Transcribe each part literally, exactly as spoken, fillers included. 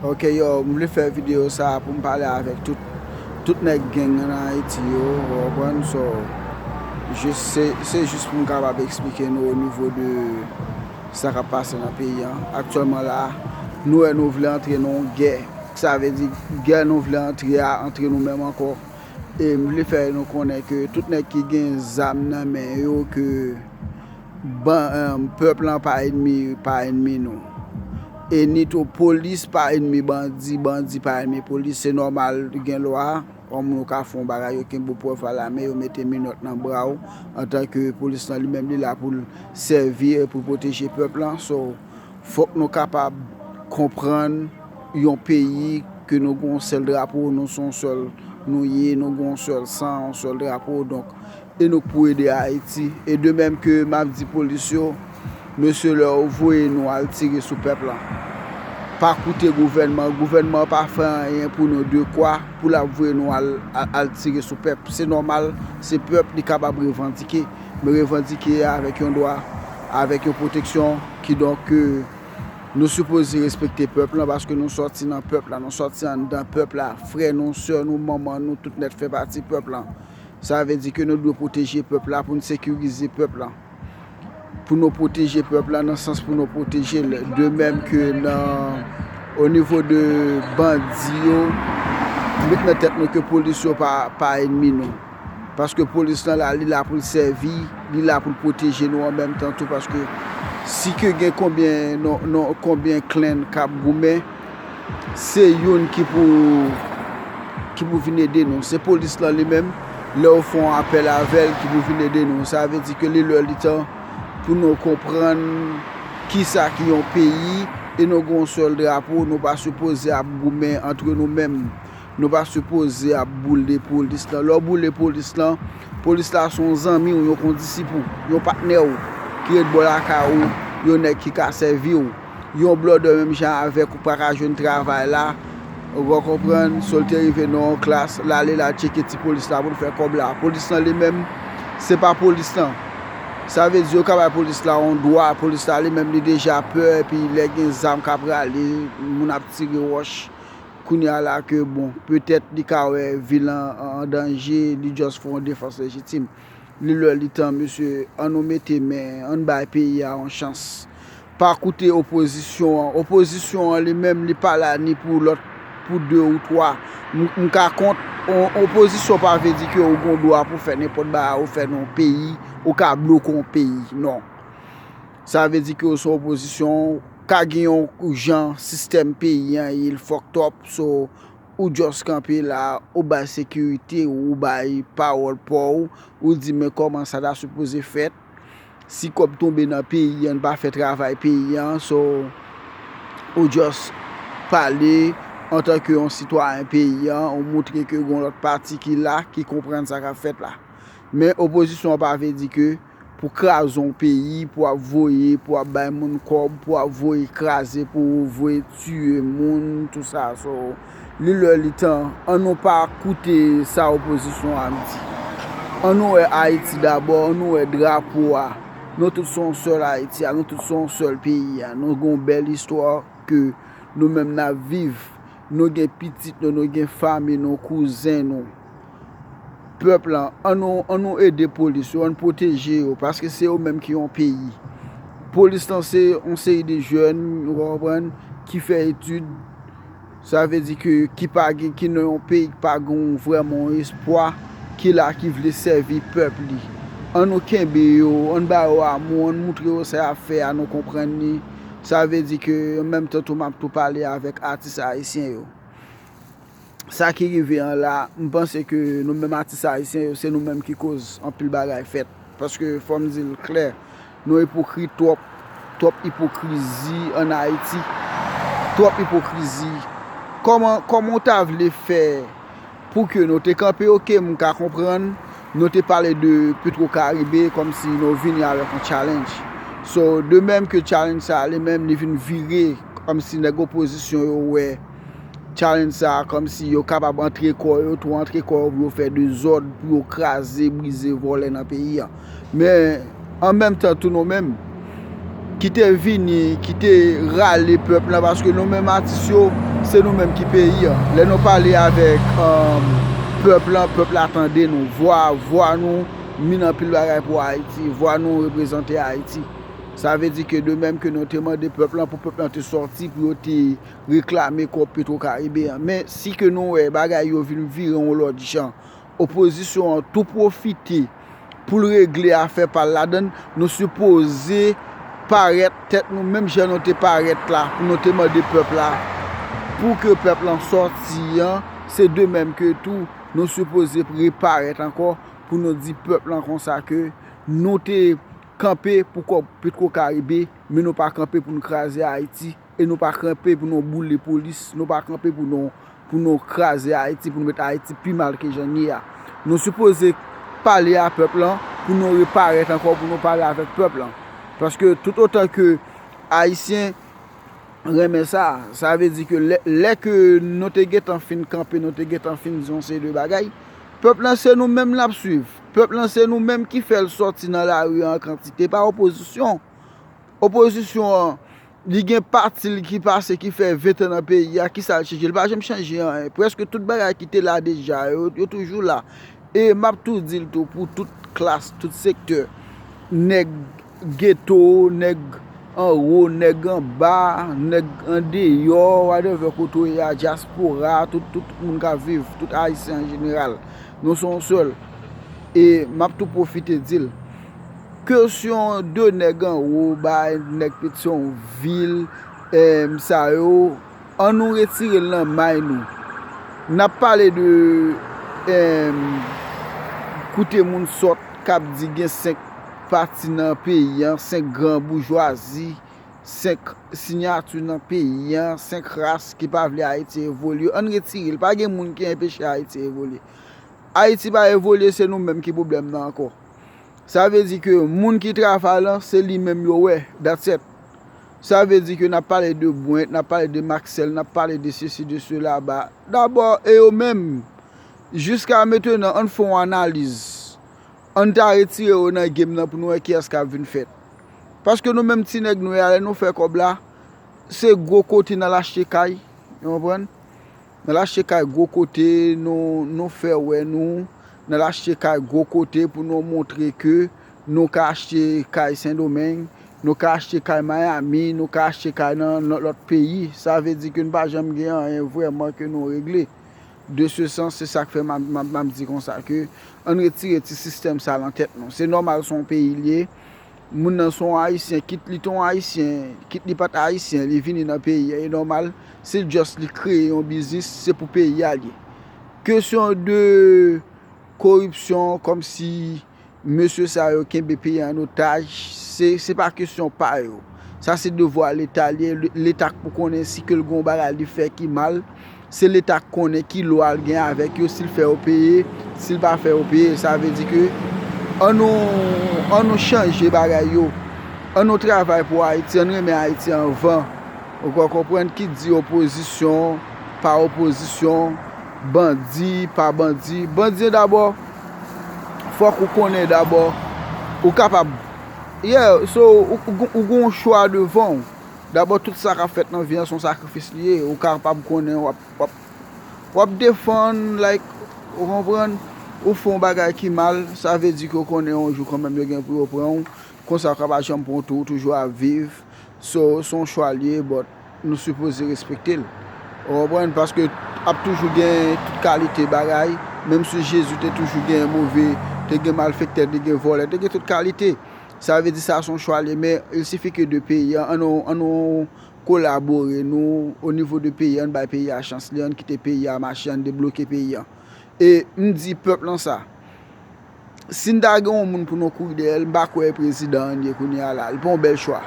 Ok, yo, m vle fè videyo sa a pou m pale avèk tout, tout nèg gang ann Ayiti yo, ou konprann? So, jis, se, se jis pou m kapab eksplike nou o nivo de sa k ap pase nan peyi an. Aktyèlman la, nou wè nou vle antre nan yon gè. Sa vle di, gè nou vle antre a, antre nou menm ankò. E m vle fè nou konnen ke tout nèg ki gen zam nan men yo, ke ban, em, pèp lan pa ènmi, pa ènmi nou. E ni tou polis pa ènmi bandi, bandi pa ènmi polis. Se nòmal, gen lwa, kòm nou ka fè yon bagay, yo kenbe w prèv alame, yo mete minòt nan bra w, antanke polis lan li menm li la pou l sèvi e pou l pwoteje pèp lan. So, fòk nou kapab konprann yon peyi ke nou gen yon sèl drapo, nou se yon sèl nou ye, nou gen yon sèl san, yon sèl drapo, donk, e nou k pou ede Ayiti. E de menm ke m ap di polis yo, mesye, lè yo voye nou al tire sou pèp lan, pa koute gouvènman, gouvènman pa fè anyen pou nou de kwa pou l ap voye nou al, al, al tire sou pèp. Se nòmal, se pèp, li kapab revandike, men revandike avèk yon dwa, avèk yon pwoteksyon, kidonk, ke nou sipoze respekte pèp lan, paske nou sòti nan pèp la, nou sòti anndan pèp la, frè nou, sè nou, manman nou, tout nèt fè pati pèp lan. Sa vle di ke nou dwe pwoteje pèp la, pou n sekirize pèp lan. Pou nou pwoteje pèp la, nan sans pou nou pwoteje l. De menm ke nan, o nivo de bandi yo, nou met nan tèt nou ke polis yo pa, pa ènmi nou. Paske polis lan la, li la pou l sèvi, li la pou l pwoteje nou an menm tan tou, paske si ke gen konbyen, non, non, konbyen klenn k ap goumen, se youn ki pou, ki pou vin ede nou. Se polis lan li menm, lè yo fè yon apèl avè l, ki pou vin ede nou. Sa vle di ke li lè li tan pou nou konprann kisa ki yon peyi, e nou gen yon sèl drapo, nou pa sipoze ap goumen antre nou menm. Nou pa sipoze ap boule polis lan. Lè w boule polis lan, polis la se yon zanmi w, yon kondisip ou, yon patnè w ki ret bò lakay ou, yon nèg ki ka sèvi w. Yon blòdè menm jan avèk ou pa ka jwenn travay la, ou konprann, so l te rive nan yon klas, l ale l al tcheke ti polis la pou l fè kòb la. Polis lan li menm, se pa polis lan. Sa vle di yo ka bay polis la yon dwa, polis la li menm li deja pè, epi lè gen zam k ap rale, moun ap tire wòch, kounye a la ke, bon, petèt li ka wè vi l an, an, an danje, li just fè yon defans lejitim. Li lè li tan, mesye, ann nou mete men, ann bay peyi a yon chans. Pa koute opozisyon an. Opozisyon an li menm, li pa la ni pou lòt, pou de ou twa. M, m ka kont, o-, opozisyon pa vle di ke ou gen dwa pou fè nenpòt bagay ou fè nan yon peyi, ou ka bloke yon peyi. Non. Sa vle di ke ou se opozisyon, ka gen yon jan sistèm peyi an ye, l fucked up, so, ou just kanpe la, ou bay sekirite, ou bay pawòl pa w, ou di, men kòman sa ta sipoze fèt? Si kòb tonbe nan peyi an, n pa fè travay peyi an, so, ou just pale antanke yon sitwayen peyi an, ou montre ke gen yon lòt pati ki la, ki konprann sa k ap fèt la. Men opozisyon an pa vle di ke pou kraze yon peyi, pou ap voye, pou ap bay moun kòb, pou ap voye kraze, pou voye tiye moun, tou sa. So, li lè li tan, ann nou pa koute sa opozisyon an ap di. Ann nou wè Ayiti dabò, ann nou wè drapo a. Nou tout se yon sèl Ayiti a, nou tout se yon sèl peyi a. Nou gen yon bèl istwa ke nou menm n ap viv. Nou gen pitit nou, nou gen fanmi nou, kouzen nou. Pèp lan, ann nou, ann nou ede polis yo, ann pwoteje yo, paske se yo menm ki yon peyi. Polis lan se yon seri de jèn, ou konprann, ki fè etid, sa vle di ke ki pa gen, ki nan yon peyi ki pa gen vrèman yon espwa, ki la, ki vle sèvi pèp li. Ann nou kenbe yo, ann ba yo amou, ann moutre yo sa y ap fè a, nou konprann li. Sa vle di ke an menm tan tou m ap tou pale avèk atis ayisyen yo. Sa ki rive an la, m panse ke nou menm atis ayisyen yo, se nou menm ki koz anpil bagay fèt. Paske fò m di l klè, nou ipokrit twòp, twòp ipokrizi ann Ayiti. Twòp ipokrizi. Kòman, kòman w ta vle fè pou ke nou te kanpe, oke, m ka konprann, nou te pale de Petro Caribe kòmsi nou vini avèk yon challenge. So, de menm ke challenge sa a li menm, li vin vire kòmsi nèg opozisyon yo wè challenge sa a kòmsi yo kapab antre kò yo, tou antre kò yo pou yo fè dezòd, pou yo kraze, brize, vòlè nan peyi a. Men, an menm tan tou nou menm, ki te vini, ki te rale pèp lan, paske nou menm atis yo, se nou menm ki peyi an. Lè nou pale avèk, um, pèp lan, pèp la tande nou. Vwa, vwa nou min anpil bagay pou Ayiti. Vwa nou reprezante Ayiti. Sa vle di ke de menm ke nou te mande pèp lan pou pèp lan te sòti, pou yo te reklame kòb Petro Karibe an. Men si ke nou wè bagay yo vin vire yon lòt jan, opozisyon an tou pwofite pou l regle afè pa l ladan l, nou sipoze parèt tèt nou menm jan nou te parèt la, pou nou te mande pèp la, pou ke pèp lan sòti an, se de menm ke tou, nou sipoze reparèt ankò, pou nou di pèp lan konsa ke nou te kanpe pou kòb Petro Karibe, men nou pa kanpe pou nou kraze Ayiti, e nou pa kanpe pou nou boule polis, nou pa kanpe pou nou, pou nou kraze Ayiti, pou nou met Ayiti pi mal ke jan l ye a. Nou sipoze pale a pèp lan, pou nou reparèt ankò, pou nou pale avèk pèp lan. Paske tout otan ke Ayisyen renmen sa, sa vle di ke lè, lè ke nou te gentan fin kanpe, nou te gentan fin di yon seri de bagay, pèp lan se nou menm l ap swiv. Pèp lan se nou menm ki fè l sòti nan lari an kantite, pa opozisyon. Opozisyon an, li gen pati l ki pase, ki fè ven tan nan peyi a, kisa l chanje? L pa janm chanje anyen. Prèske tout bagay ki te la deja, yo, yo toujou la. E m ap tou di l tou pou tout klas, tout sektè. Nèg geto, nèg anwo, nèg anba, nèg andeyò, whatever kote w ye a, dyaspora, tout, tout moun k ap viv, tout Ayisyen an jeneral. Nou se yon sèl. E m ap tou pwofite di l. Kesyon de nèg anwo, bay nèg Petyonvil, em, sa yo, an nou retire l nan may nou. N ap pale de, em, koute moun sòt k ap di gen senk pati nan peyi an, senk gran boujwazi, senk siyati nan peyi an, senk ras ki pa vle Ayiti evolye. An retire l. Pa gen moun ki enpeche Ayiti evolye. Ayiti pa evolye, se nou menm ki pwoblèm nan ankò. Sa vle di ke moun ki travay lan, se li menm yo wè. That's it. Sa vle di ke n ap pale de Brent, n ap pale de Maxel, n ap pale de sesi, de sela ba. Dabò, e yo menm, jiska mentenan, ann fè yon analiz. Ann ta retire yo nan game nan pou nou wè kiyès k ap vin fèt. Paske nou menm ti nèg nou ye a, lè nou fè kòb la, se gwo kote n al achte kay, ou konprann? N al achte kay gwo kote, nou, nou fè wè nou, n al achte kay gwo kote pou nou montre ke nou ka achte kay Sendomeng, nou ka achte kay Miami, nou ka achte kay nan, nan lòt peyi. Sa vle di ke n pa janm gen anyen vrèman ke nou regle. De se sans, se sa k fè m ap, m ap, m ap di konsa ke ann retire ti sistèm sa nan tèt nou. Se nòmal, se yon peyi l ye. Moun nan se yon Ayisyen, kit li te yon Ayisyen, kit li pa t Ayisyen, li vini nan peyi a, e nòmal, se just li kreye yon biznis, se pou peyi a l ye. Kesyon de koripsyon, kòmsi mesye sa yo kenbe peyi an otaj, se, se pa kesyon pa yo. Sa se devwa Leta l ye, Leta k pou konnen si ke l gen yon bagay li fè ki mal, se Leta k konnen ki lwa l gen avèk yo, si l fè yo peye, si l pa fè yo peye. Sa vle di ke ann nou, ann nou chanje bagay yo, ann nou travay pou Ayiti, ann renmen Ayiti anvan. Ou ka konprann ki di opozisyon, pa opozisyon, bandi, pa bandi. Bandi dabò, fòk ou konnen dabò, ou kapab, yeah, so, ou, ou, ou gen yon chwa devan w. Dabò, tout sa k ap fèt nan vi an se yon sakrifis li ye. Ou kapab konnen w ap, w ap, w ap defann, like, ou konprann, ou fè yon bagay ki mal, sa vle di ke w konnen yon jou kanmenm yo gen pou yo pran w. Konsa w ka pa janm pran w tou, ou toujou ap viv. So, se yon chwa l ye, but nou sipoze respekte l. Ou konprann? Paske ap toujou gen tout kalite bagay. Menm si Jezi te toujou gen move, te gen malfektè, te gen vòlè, te gen tout kalite. Sa vle di sa se yon chwa l ye, men il sifi ke de peyi an, ann nou, ann nou kolabore nou, o nivo de peyi an, ann bay peyi a chans li, ann kite peyi a mache, ann debloke peyi an. E m di pèp lan sa, si n ta gen yon moun pou nou kouri dèyè l, m pa kwè e prezidan an n ye kounye a la. Li pa yon bèl chwa.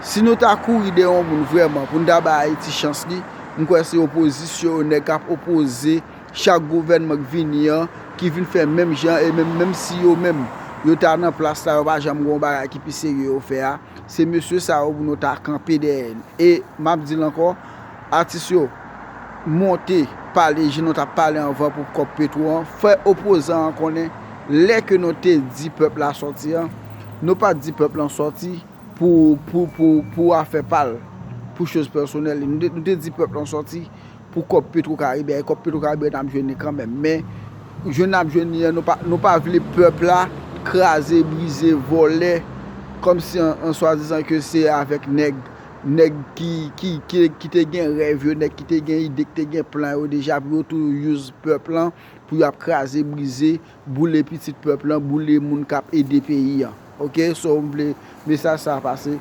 Si nou ta kouri dèyè yon moun vrèman pou n ta bay Ayiti chans li, m kwè se opozisyon yo, nèg k ap opoze chak gouvènman k vini an, ki vin fè menm jan, e menm, menm si yo menm, yo ta nan plas la, yo pa janm gen yon bagay ki pi serye yo fè a, se mesye sa yo pou nou ta kanpe dèyè l. E m ap di l ankò, atis yo, monte, pale jan nou t ap pale anvan pou kòb Petwo an, fè opozan an konnen, lè ke nou te di pèp la sòti an, nou pa t di pèp lan sòti, pou, pou, pou, pou afè pa l, pou choz pèsonèl li. Nou te, nou te di pèp lan sòti pou kòb Petro Karibe a, e kòb Petro Karibe a n ap jwenn li kanmenm. Men, jwenn n ap jwenn li an, nou pa, nou pa vle pèp la kraze, brize, vòlè, kòmsi an, an swadizan ke se avèk nèg, nèg ki, ki, ki, ki te gen rèv yo, nèg ki te gen ide, ki te gen plan yo deja, pou yo tou use pèp lan, pou y ap kraze, brize, boule pitit pèp lan, boule moun k ap ede peyi an. Oke, so m vle mesaj sa a pase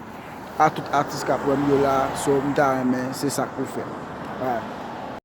a tout atis k ap wè m yo la, so m ta renmen se sa k pou fèt. Alright.